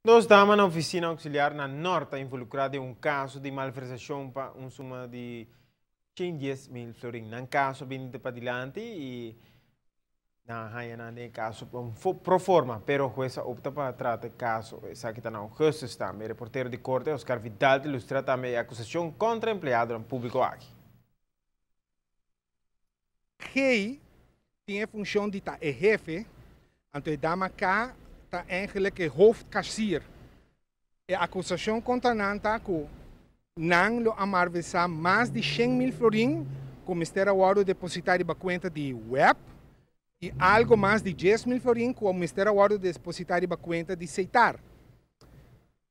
Dos dama na oficina auxiliar na Noord ta involucra den un caso di malversacion pa un suma di 110 mil florin. Nan caso a bin padilanti y nan a haya nan den caso pro forma, pero hues a opta pa trata e caso. Esaki ta na augustus tambe. Reportero di corte Oscar Vidal ta ilustra tambe e acusacion contra empleado publico aki. G tin funcion di ta e hefe, anto e dama K ta eigenlijk e hoofdkassier. E acusacion contra nan ta cu nan lo a malversa mas di 100 mil florin cu mester a wordo deposita riba cuenta di WEB y algo mas di 10 mil florin cu mester a wordo deposita riba cuenta di Setar.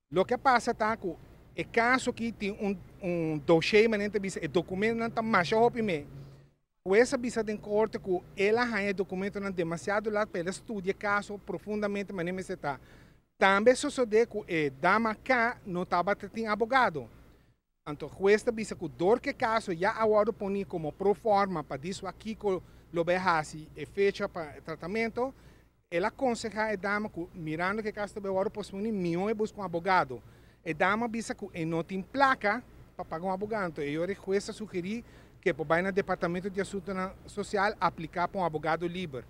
Loke a pasa ta cu e caso aki tin un dossier, manera bisa, e documento ta mas hopi mes. Hues a bisa den corte cu el a haya documentonan demasiado laat pa el a studia e caso profundamente, mas nem ta. Tambe sucede cu e dama K no tabatin abogado. Anto, hues a bisa cu dor cu e caso ya a wordo poni como pro forma pa djis aki lo bay hasi e fecha pa tratamento, el a aconseha e dama cu, mirando cu e caso tambe awor posponi, miho busca un abogado. E dama a bisa cu e no tin placa pa paga un abogado. Y e hues a sugeri cu bay na Departamento di Asunto Social aplica pa un abogado liber.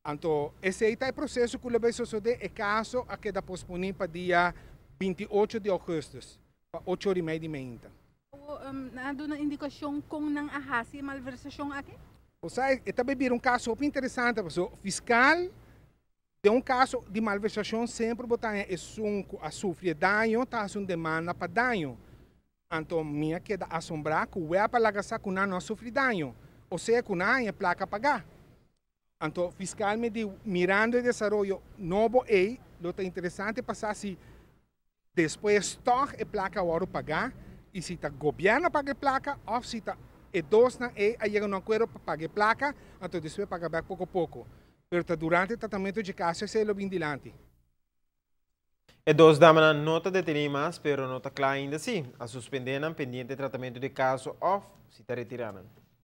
Anto, esey ta e proceso cu lo bay sucede. E caso a keda posponi pa dia 28 di augustus, pa 8:30 di mainta. Nan a duna indicacion con nan a hasi malversacion aki? Osea, tambe un caso hopi interesante, pasobra fiscal den un caso di malversacion semper bo ta esun a sufri daño, ta un demanda pa daño. Anto, mi a keda asombra cu WEB a laga sa cu nan no a sufri daño. Osea, cu nan a placa paga. Anto, fiscal mi di, mirando e desaroyo nobo ey, lo ta interesante pasa si despues toch e placa a wordo paga y si ta gobierno paga e placa of si ta e dos nan ey a yega na un acuerdo pa paga e placa, anto despues paga back poco poco. Pero ta durante e tratamento di caso esey lo bin dilanti. E dos damanan no ta deteni mas, pero no ta cla ainda si a suspende nan pendiente tratamento di caso of si ta retira nan.